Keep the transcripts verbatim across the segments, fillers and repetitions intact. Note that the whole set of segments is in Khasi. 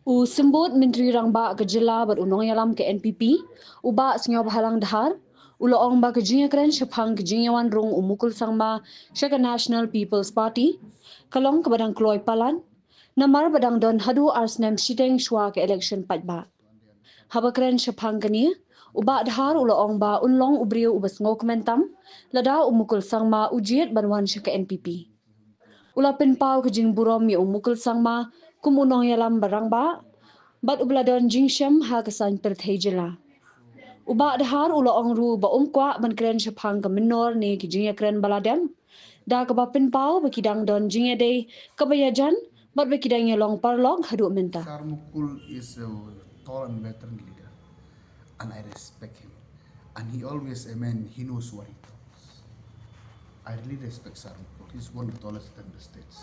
U Symbud Myntri Rangbah ka Jylla bad u nongïalam ka N P P, u Bah Sniawbhalang Dhar, u la ong ba ka jingïakren shaphang ka jingïawan rung u Mukul Sangma sha ka National People's Party ka long kaba dang kloi palat, namar ba dang don haduh ar snem shiteng shuwa ka election paidbah. Haba kren shaphang kane, u Bah Dhar u la ong ba un long u briew uba sngewkmen tam lada u Mukul Sangma u jied ban wan sha ka N P P. U la pynpaw ka jingburom ïa u Mukul Sangma kum u nongïalam ba rangbah bad uba la don jingshem ha ka saiñ pyrthei jylla. U Bah Dhar u la ong ruh ba um kwah ban kren shaphang ka mynnor ne ki jingïakren ba la dep, da kaba pynpaw ba ki dang don jingïadei kaba ïajan bad ba ki dang ïalong paralok haduh mynta. Sir Mukul is a tall and veteran leader, and I respect him. And he always a man, he knows what he talks. I really respect Sir Mukul. He's one of the tallest in the states.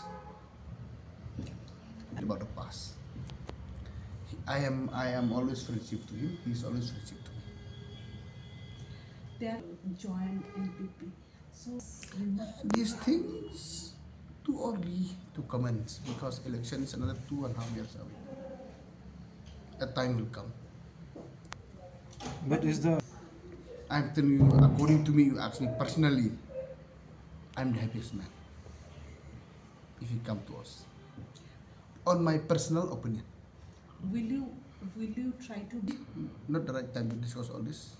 About the past, he, I am I am always friendship to him. He's always friendship to me. They are joined N P P. So These things too early to comments because election is another two and a half years away. A time will come. But is the I'm telling you, according to me, you ask me personally, I'm the happiest man if you come to us. On my personal opinion. will you will you try to Not the right time to discuss all this.